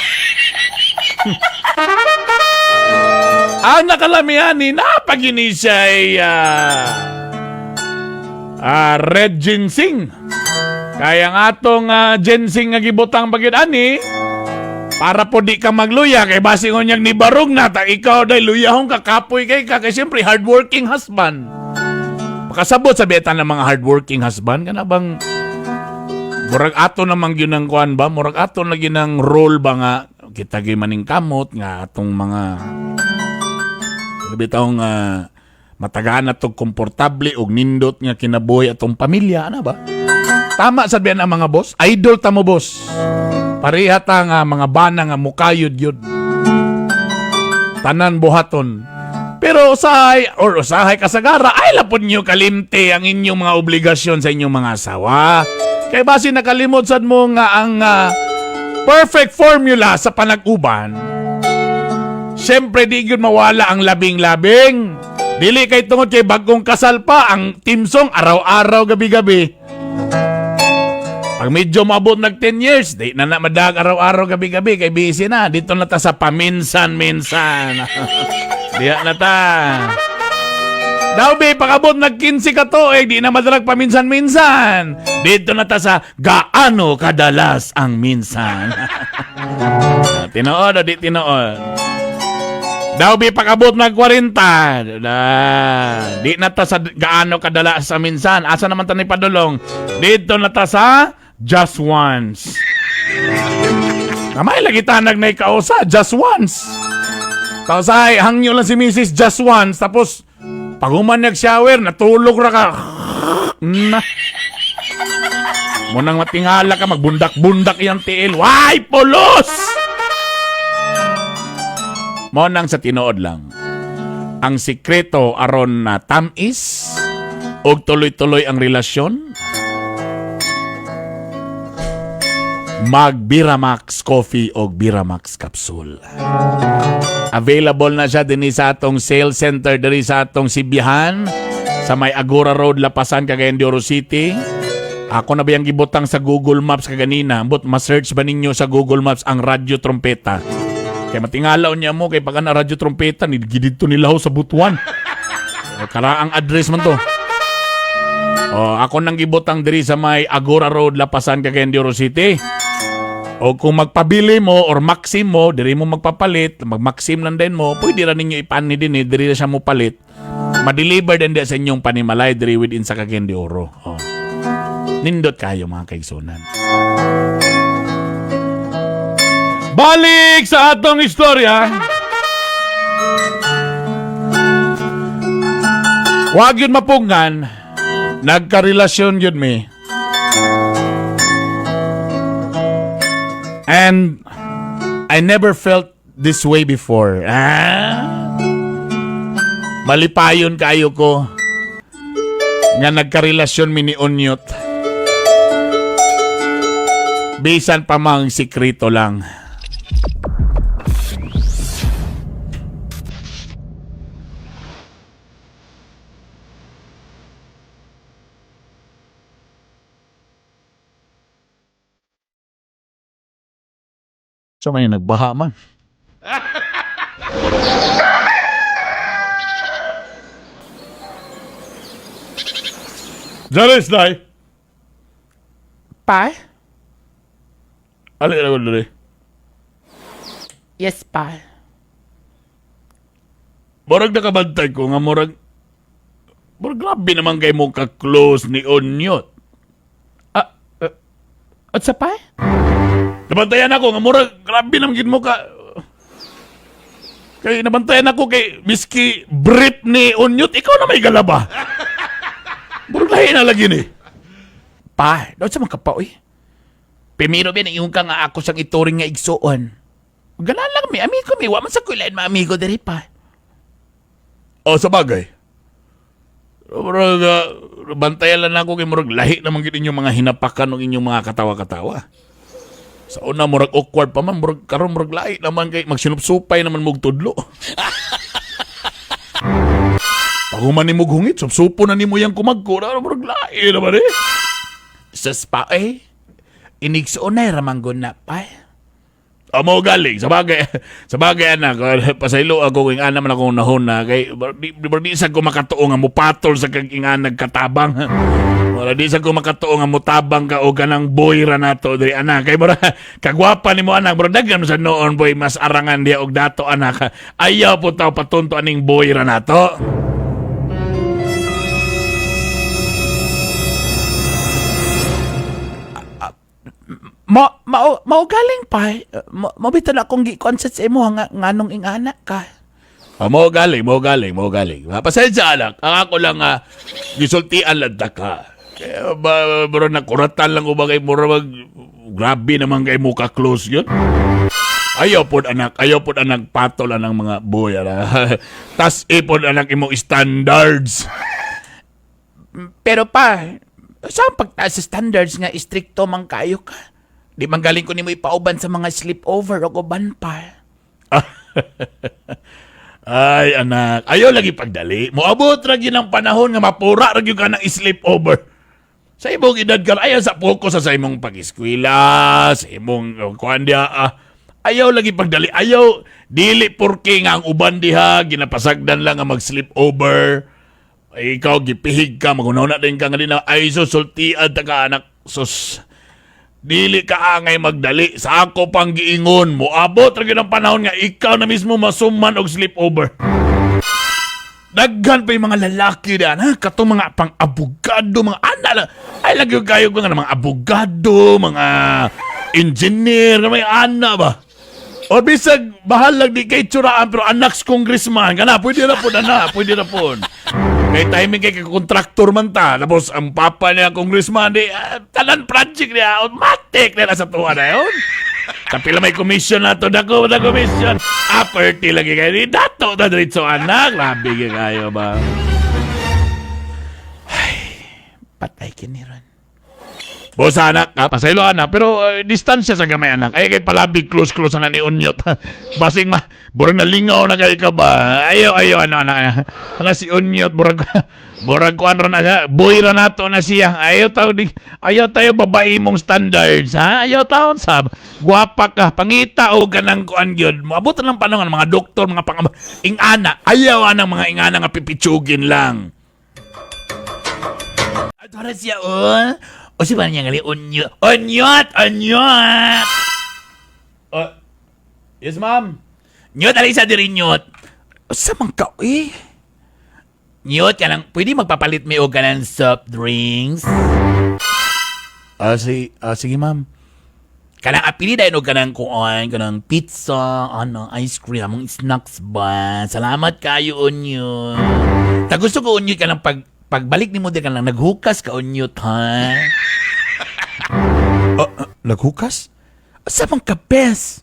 Ang nakalamihan ni napagini siya ay red ginseng. Kaya ang atong ginseng nga gibutang bagid ani, para po di ka magluya kay basi unyag ni barog na ta ikaw day luyahon ka kapoy kay ka kay siyempre hardworking husband. Pakasabot sa beta ng mga hardworking husband kana bang murag ato namang gyud ang kuan ba, murag ato na gyud ang role ba nga kita gyud maning kamot nga atong mga bitawng matagaan na tog komportable og nindot nga kinabuhi atong pamilya ana ba. Tama sad biyan ang mga boss, idol ta mo, boss. Pareha ta nga mga bana nga mukayod yun, tanan buhaton, pero usahay or usahay kasagara ay lapon nyo kalimte ang inyong mga obligasyon sa inyong mga asawa kay basi nakalimot sad mo nga ang perfect formula sa panag-uban. Siyempre, di gyud mawala ang labing-labing. Dili kay tungod kay bagong kasal pa, ang team song araw-araw, gabi-gabi. Pag medyo maabot nag 10 years, di na na madag araw-araw, gabi-gabi, kay busy na. Dito na ta sa paminsan-minsan. Diya na ta. Daw be, pag-abot nag 15 ka tuig, di na madarag paminsan-minsan. Dito na ta sa gaano kadalas ang minsan. Tinuod o di tinuod? Daw be, pag-abot nag 40, na, di na ta sa gaano kadalas sa minsan. Asa naman ta ni padulong? Dito na ta sa just once. Namay lagi tanag na ikausa, just once. Tapos ay, hangyo lang si Mrs. just once. Tapos, pag human nag-shower, natulog ra ka. Na. Munang matingala ka, magbundak-bundak iyang tiil. Why, pulos! Mo nang sa tinuod lang. Ang sikreto aron na tamis og tuloy-tuloy ang relasyon, mag Biramax Coffee o Biramax Capsule. Available na siya dinhi sa atong sales center diri sa atong Sibihan sa may Agora Road, Lapasan, Cagayan de Oro City. Ako na ba yung gibutang sa Google Maps kaganina? But ma-search ba ninyo sa Google Maps ang Radyo Trompeta? Kaya matingalaw niya mo kay pag ana Radyo Trompeta ni dito nila sa Butuan. Karaang address man to. Oh, ako nang gibutang diri sa may Agora Road, Lapasan, Cagayan de Oro City. O kung magpabili mo or maxim mo, diri mo magpapalit, magmaxim lang din mo, pwede ra ninyo ipani din eh, diri na siya mo palit. Ma-deliver din di sa inyong panimalay diri within sa Cagayan de Oro. Oh. Nindot kayo, mga kaigsunan. Balik sa atong istorya. Wag yun mapungan, nagkarelasyon yun mi. And I never felt this way before. Ah? Malipayon kayo ko nga nagkarelasyon mi ni Onyot. Bisan pa mang sikreto lang. So may nagbaha man. Jaris, day. Pa? Ali na ko dali. Yes, pa. Murag nakabantay ko nga murag grabe naman kay mo ka-close ni Onyot. Ah, unsa pa? Nabantayan ako nga murag grabe naman gid mo ka kay nabantayan ako kay miski brief ni Onyot, ikaw na may galaba. Murag lahi na lagi ni. Pa, daw sa mga pa, uy. Primero ba yung ka nga ako siyang ituring nga igsuon. Ganan lang mi, amigo mi, wa man sa kuilain ma amigo diri pa. O sa bagay. Murag bantayan lang ako kay murag lahi naman gid inyong mga hinapakan ng inyong mga katawa-katawa. Sa una murag awkward pa man, murag karon murag lahi naman kay magsinupsupay naman mog tudlo. Pag human ni mog hungit, supsupo na nimo yang kumagko, murag lahi naman eh. Sus pa eh. Inigsuon na ramanggon na pa. Amo galing sa bagay anak, pasaylo ako kay ana man akong nahon na kay di sa ko makatuo nga mupatol sa kag inganag katabang. Wala di sa ko makatuo nga mutabang ka o kanang boy ra nato diri anak kay mura kagwapa nimo anak, mura daghan sa noon boy mas arangan diya og dato anak. Ayaw po tao patunto aning boy ra nato. Ma mao mao galing pa. Mo bitaw na akong gikuan sa imo nga nganong ingana ka. Ah, mo galing, mo galing, mo galing. Pasensya anak. Ang ako lang gisultian lang ta ka. Kaya ba, bro, nakuratan lang ko ba kay mura mag, grabe naman kay mukha close yun. Ayaw pod anak, ayaw pod anak patol anang mga boy. Ara. Tas ipod anak imong standards. Pero pa, saan pagtaas sa standards nga istrikto man kayo ka? Di man galing ko nimo ipauban sa mga sleepover o uban pa. Ay anak, ayaw lagi pagdali. Moabot ra gyud ang panahon nga mapura ra gyud ka ng sleepover. Sa imong edad karon, ayaw sa focus sa imong pag-eskwela, sa imong kuan diha, ayaw lagi pagdali, ayaw dili porke nga ang uban diha ginapasagdan lang nga mag-sleep over. Ay, ikaw gipihig ka, maghunahuna din ka nga din na, ay sultian ta ka anak, sus. Dili ka angay magdali. Sa ako pang giingon, moabot ra gyud ang panahon nga ikaw na mismo masuman og sleepover. Daghan pa yung mga lalaki dyan, ha? Katong mga pang-abogado, mga ana lang. Ay, lagi kayo ko nga mga abogado, mga engineer, mga ana ba? O bisag, bahalag di kay tsuraan, pero anak sa congressman, kana, pwede na po, na, pwede na po. Kay timing kay kontraktor man ta, tapos ang papa niya congressman, di, tanan project niya, automatic na sa tuwa na yun. Kapila may commission na to, dako na commission. Aperty lagi kayo. Di dato na diretso anak. Grabe kayo ba? Ay, patay kiniron. Bosa anak, ha? Pasaylo anak, pero distansya sa gamay anak. Ay kay palabig close close na ni Unyot. Basing ma, burang nalingaw na kay ka ba? Ayo ayo ano anak. Ano si Unyot burag burag kuan ra na siya. Boy ra nato na siya. Ayo taw di ayaw tayo babae mong standards, ha? Ayaw taon sab. Gwapa ka, pangita og kanang kuan gyud. Moabot na ng panahon mga doktor, mga pang ingana. Ayaw anang mga ingana nga pipitsugin lang. Adora siya, oh. O si ba niya ngali, onyot, onyot, onyot! Yes, ma'am. Nyot, alisa diri, nyot. Sa man ka, eh? Nyot, ka lang, pwede magpapalit mi og kanang soft drinks? Sige, ma'am. Kanang apili dahil og kanang kuan, kanang pizza, ano, ice cream, among snacks ba? Salamat kayo, onyot. Ta gusto ko, onyot, kanang pagbalik nimo di kanang naghukas ka, onyot, ha? Naghukas? Sa man ka, bes?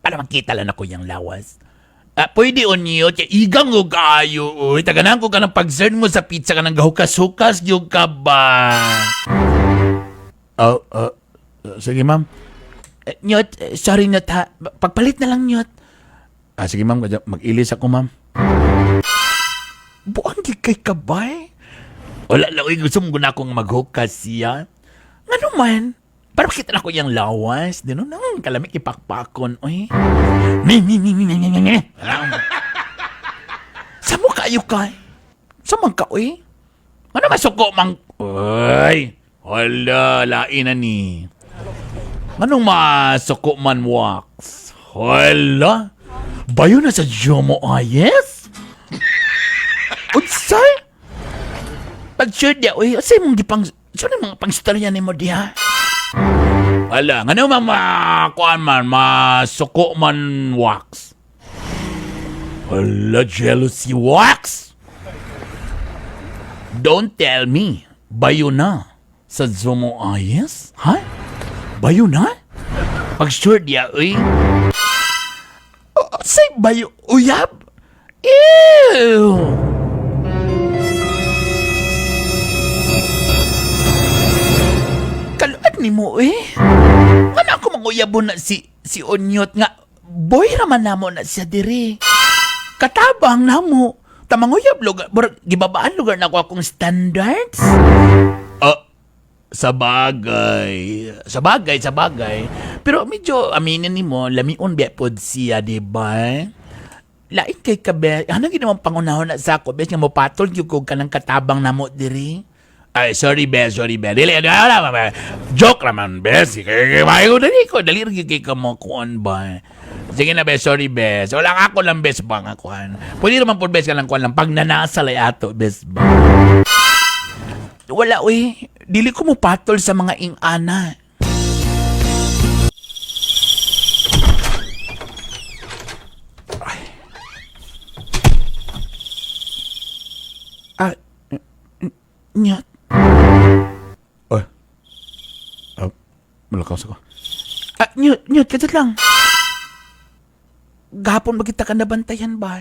Para makita lang ako yung lawas. Pwede onyot, kay igang ko kayo, uy. Taganahan ko ka ng pag-serve mo sa pizza ka ng gahukas-hukas, yung ka ba? Oh, sige, ma'am. Nyot, sorry, Nyot, ha. Pagpalit na lang, Nyot. Sige, ma'am. Mag-ilis ako, ma'am. Buang gid kay kabay. Wala lang, uy, gusto mo na akong maghukas siya. Ngano man? Para makita na ko yung lawas. Di no, nang kalamig ipakpakon, uy. Ni, ni, ni, ni, ni, ni, ni. Sa mo kayo ka? Sa man ka, uy? Ano masuko mang... Uy! Hala, lain na ni. Anong masuko man wax? Hala! Bayo na sa Jomo Ayes? Unsay? Pag-sure diya, uy, unsay mong gipang... Sino mga pangstorya ni mo diha? Wala, ngano man makuan man, masuko man wax. Hala, jealousy wax? Don't tell me, bayo na sa Zomo Ayes? Ha? Bayo na? Pag-sure diya, uy. Say bayo, uyab? Ew! Kaluad ni mo, eh. Nga na ako manguyabo na si Onyot nga, boy raman namo na siya diri. Katabang namo. Tamanguyab lugar, burag, gibabaan lugar na ako akong standards. Sa bagay. Sa bagay, sa bagay. Pero medyo aminin nimo, lamion biya pod siya, di ba? Lain kay kabe, ano ginawa pangunahon na sa ako, bes nga mopatol gyud ko kanang katabang namo diri. Ay, sorry, be, sorry, be. Dili, wala, wala, joke raman, be. Sige, mayo dali ko, dali rin kay ka mo kuan ba. Sige na, be, sorry, be. So, wala ako lang, bes, ba nga kuan. Pwede naman po, bes, ka lang kuan lang. Pag nanasal ay ato, bes, ba. Wala, uy. Dili ko mo patol sa mga ingana. Nyat. Oy. Malakaw ako. Nyut, nyut, kadot lang. Gahapon ba kita ka nabantayan ba?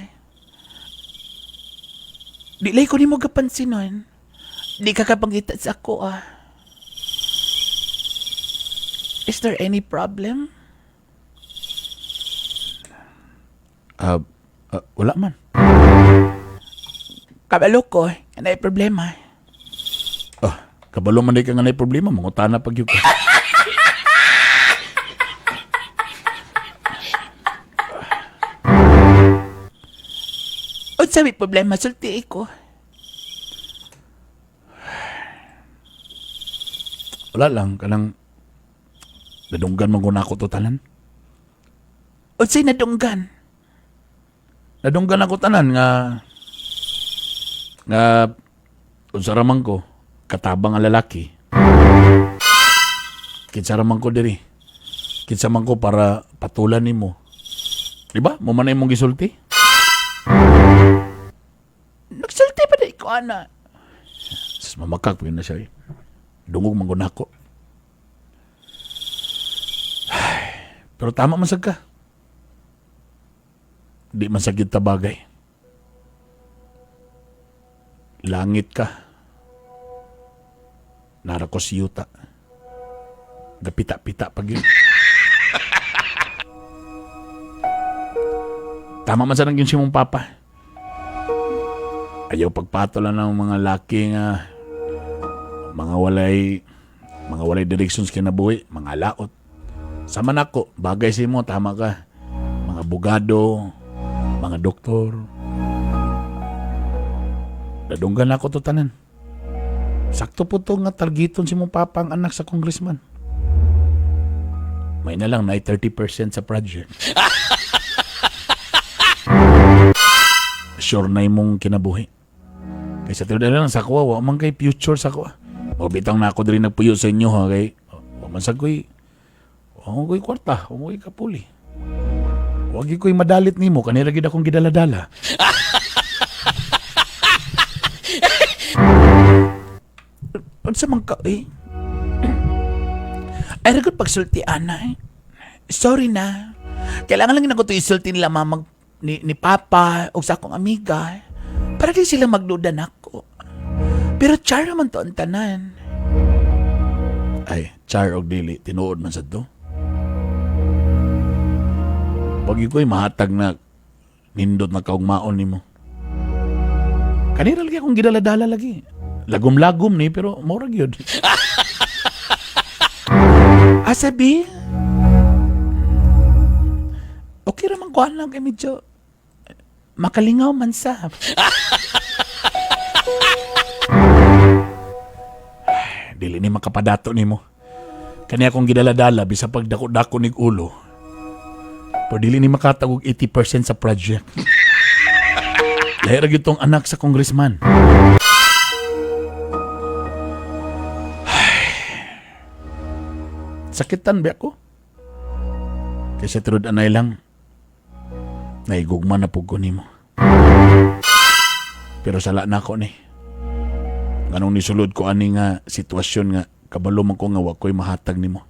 Di lay ko ni mo gapansinon. Di ka kapangita sa ako, ah. Is there any problem? Wala man. Kabalo ko, ano ay problema? Oh. Kabalo man di ka nga naay problema, mangutana pag yun ka. Unsa may problema, sulti ko. Wala lang, kanang nadunggan man ko na ako to tanan. Unsay nadunggan? Nadunggan ako tanan nga nga unsa ra man ko katabang ang lalaki. Kinsa ra man ko diri. Kinsa man ko para patulan nimo. Di ba? Mo man na imong gisulti. Nagsulti pa di ko ana. Sus, mamakak pa yun na siya eh. Dungog man ko nako. Ay, pero tama man sad ka. Di man sad gyud ta bagay. Langit ka. Nara ko si yuta. Gapita-pita pag yun. Tama man sad ang yun si mong papa. Ayaw pagpatol ng mga laki nga mga walay directions kinabuhi, mga laot. Sama nako, bagay sa imo, tama ka. Mga abogado, mga doktor. Dadunggan ako to tanan. Sakto po to nga targeton si mong papa ang anak sa congressman. May na lang, na 30% sa project. Sure na imong kinabuhi. Kaysa tinuod na lang sa kuwa, wa man kay future sa kuwa. Mabitang na ako diri nagpuyo sa inyo ha kay wa man sa koy wa man koy kwarta, wa man koy kapuli. Wa gyud koy madalit nimo kanira gyud akong gidala-dala. Unsa man ka eh? Ay ra gud pagsulti ana eh. Sorry na. Kailangan lang nako to isulti nila mama ni papa o sa akong amiga eh. Para di sila magduda nako. Pero char naman to ang tanan. Ay, char og dili tinuod man sad to. Pag ko'y mahatag na nindot na kaugmaon nimo. Kanira lagi akong gidala-dala lagi. Lagom-lagom ni pero mao ra gyud. Asabi? Okay ra man ko lang kay medyo makalingaw man sa. Dili ni makapadato nimo. Kani akong gidala-dala bisa pag dako-dako nig ulo. Pero dili ni makatag og 80% sa project. Lahi ra gyud tong anak sa congressman. Ay. Sakitan ba ako? Kaysa trud anay lang, naigugma na pug ko nimo. Pero sala na ako ni. Nganong nisulod ko ani nga sitwasyon nga kabalo man ko nga wa ko'y mahatag nimo.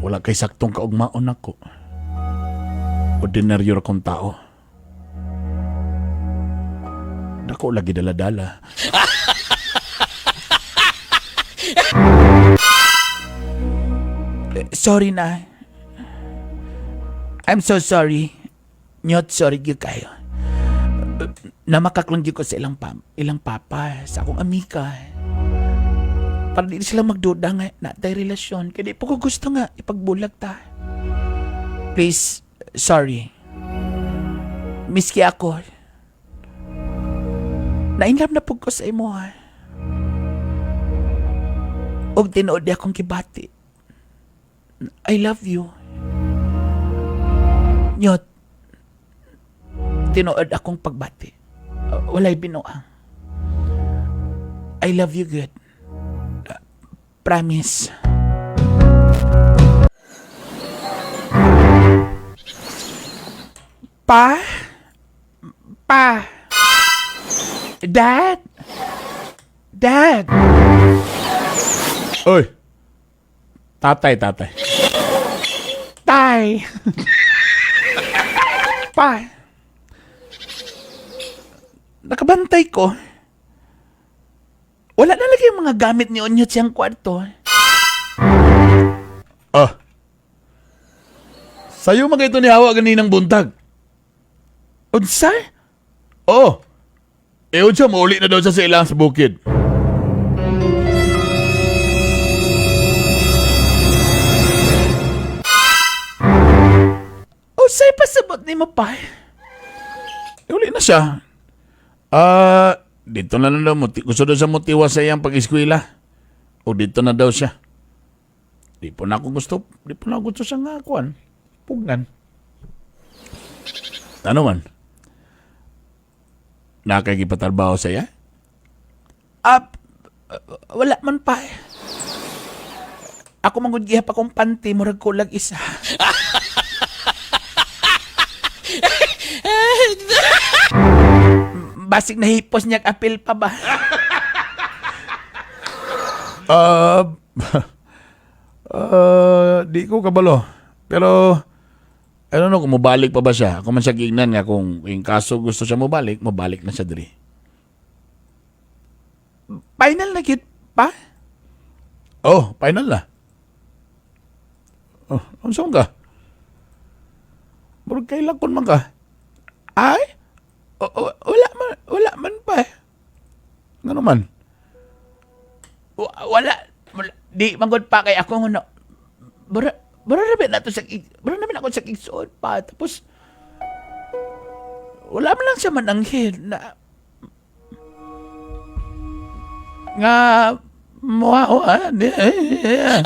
Wala kay saktong kaugmaon nako. Ordinaryo ra kong tao. Dako lagi dala-dala. Sorry na. I'm so sorry. Nyot, sorry gyud kayo. Namakak lang gyud ko sa ilang papa, sa akong amiga. Para di sila magduda nga natay relasyon. Kaya di po ko gusto nga ipagbulag ta. Please, sorry. Miski ako. Nainlove na pud ko sa imo ha. Og tinuod di akong kibati. I love you. Nyot, tinuod akong pagbati. Walay binuang. I love you good. Promise. Pa? Pa? Dad? Dad? Oy! Tatay, tatay. Tay! Pa! Nakabantay ko. Wala na lagi yung mga gamit ni Onyot siyang kwarto. Ah. Sayo man kay to ni Hawa ganinang buntag. Unsa? Oo. Eh, unsa, mauli na daw siya sa ilang sa bukid. pasabot nimo pa? Uli na siya. Ah, dito na lang daw. Gusto daw siya motiwa sa iyang pag-eskwela. O dito na daw siya. Di po na ako gusto. Di po na ako gusto siya nga kuan. Pugnan. Ano man? Nakagipatarbaho sa iya? Ah, wala man pa. Ako man gud gihap akong panty, murag kulag isa. Basig nahipos niya apil pa ba? Ah, di ko kabalo. Pero, I don't know kung mobalik pa ba siya. Ako man siya giingnan nga kung in kaso gusto siya mobalik, mobalik na siya diri. Final na gyud pa? Oh, final na. Oh, unsa man ka? Murag kailan kun man ka? Ay, wala man pa. Ngano man? Wala, wala, di man gud pa kay ako ngono. Bura bura na ba na to sa bura na ba na ako sa igsuon pa, tapos wala man lang siya mananghid na nga Mua, oh, ah, di, eh, eh.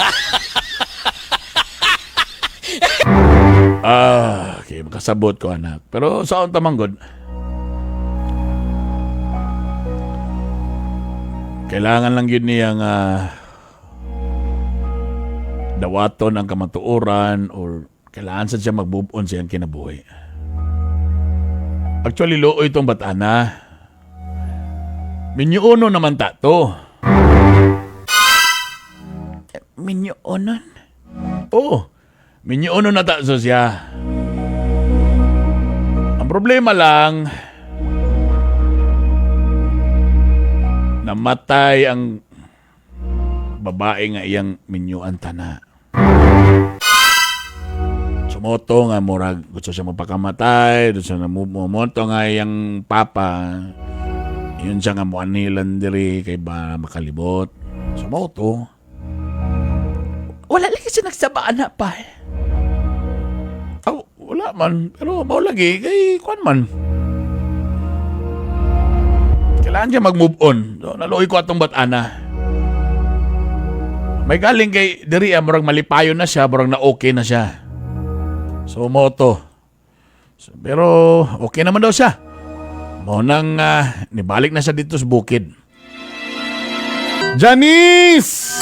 Ah, okay, makasabot ko, anak. Pero saan tamang god? Kailangan lang yun niya nga dawaton ang kamatuoran or kailangan sa siya mag-move on sa iyang kinabuhi. Actually, looy itong batana. Minyuno naman ta to. Minyoonon. Oo. Minyuno na ta so siya. Ang problema lang, namatay ang babae nga iyang minyuan tana. Sumoto nga murag gusto siya mapakamatay, gusto siya mumoto nga iyang papa. Yun siya nga muanilan diri kay ba makalibot. Sumoto. Wala lagi siya nagsabaan na pa. Aw, wala man. Pero mao lagi kay kuan man. Kailangan siya mag-move on. So, naluoy ko atong batana. May galing kay diri ah, murag malipayon na siya, murag na okay na siya. So moto. So, pero okay naman daw siya. Mao nang nibalik na siya dito sa bukid. Janice!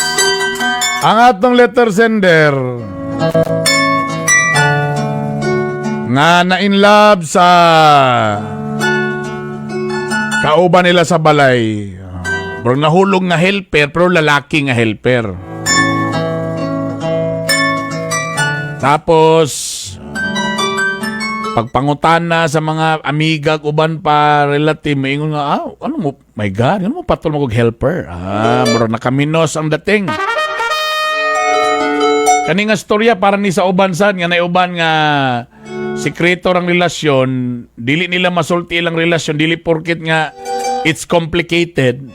Ang atong letter sender nga na in love sa kauban nila sa balay. Murag nahulog nga helper pero lalaki nga helper. Tapos pagpangutana sa mga amiga uban pa relative, maingon nga, "Ah, ano mo, my God, ano mo patol mo kog helper?" Ah, murag nakaminos ang dating. Kani nga storya para ni sa uban sad nga naiuban nga sikreto ang relasyon, dili nila masulti ilang relasyon, dili porket nga it's complicated.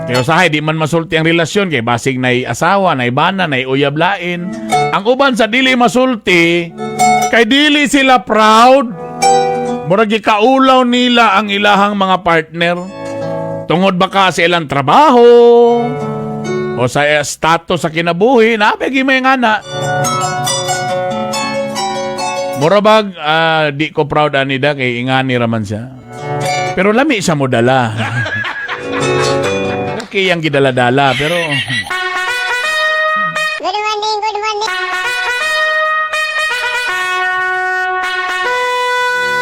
Kaya usahay, di man masulti ang relasyon kay basig nay asawa, nay bana, nay uyab lain. Ang uban sa dili masulti kay dili sila proud. Murag gikaulaw nila ang ilahang mga partner. Tungod baka sa ilang trabaho o sa status sa kinabuhi, nabegi may ngana. Mura bag, di ko proud anida kay ingani raman siya. Pero lami siya mo dala. Okay ang gidala-dala pero Good morning, good morning.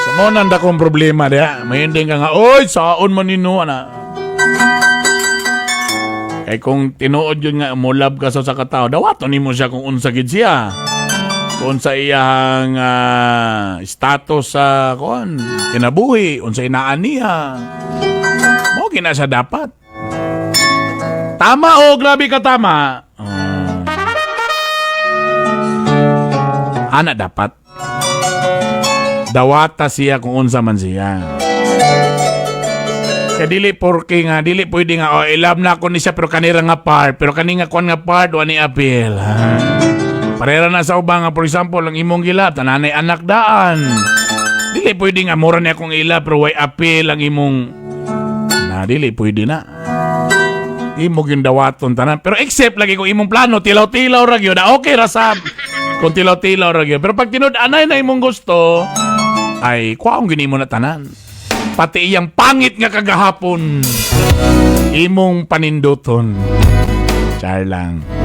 Sa mo nanda kong problema diha. May hindi ka nga, "Oy, saon man nino ana." Kay kung tinuod yun nga mulab ka sa katao, dawaton nimo siya kung unsa gid siya. Kung sa iyang status sa kuan, kinabuhi, unsa inaan niya. Mo gina siya dapat. Tama o grabe ka tama. Ana dapat. Dawata siya kung unsa man siya. Kaya dili porke nga, dili pwede nga, "Oh, I love na ako ni siya, pero kanira nga part, pero kani nga kuan nga part, wa ni appeal." Ha? Parera na sa uban nga, for example, ang imong gi-love, tananay anak daan. Dili pwede nga mura niya akong i-love pero way appeal ang imong na, dili pwede na. Imo gyud dawaton tanan. Pero except lagi kung imong plano tilaw-tilaw ra gyud, ah, okay ra sab. Kung tilaw-tilaw ra gyud. Pero pag tinud-anay na imong gusto, ay kuwaon gyud nimo na tanan. Pati iyang pangit nga kagahapon, imong paninduton. Char lang.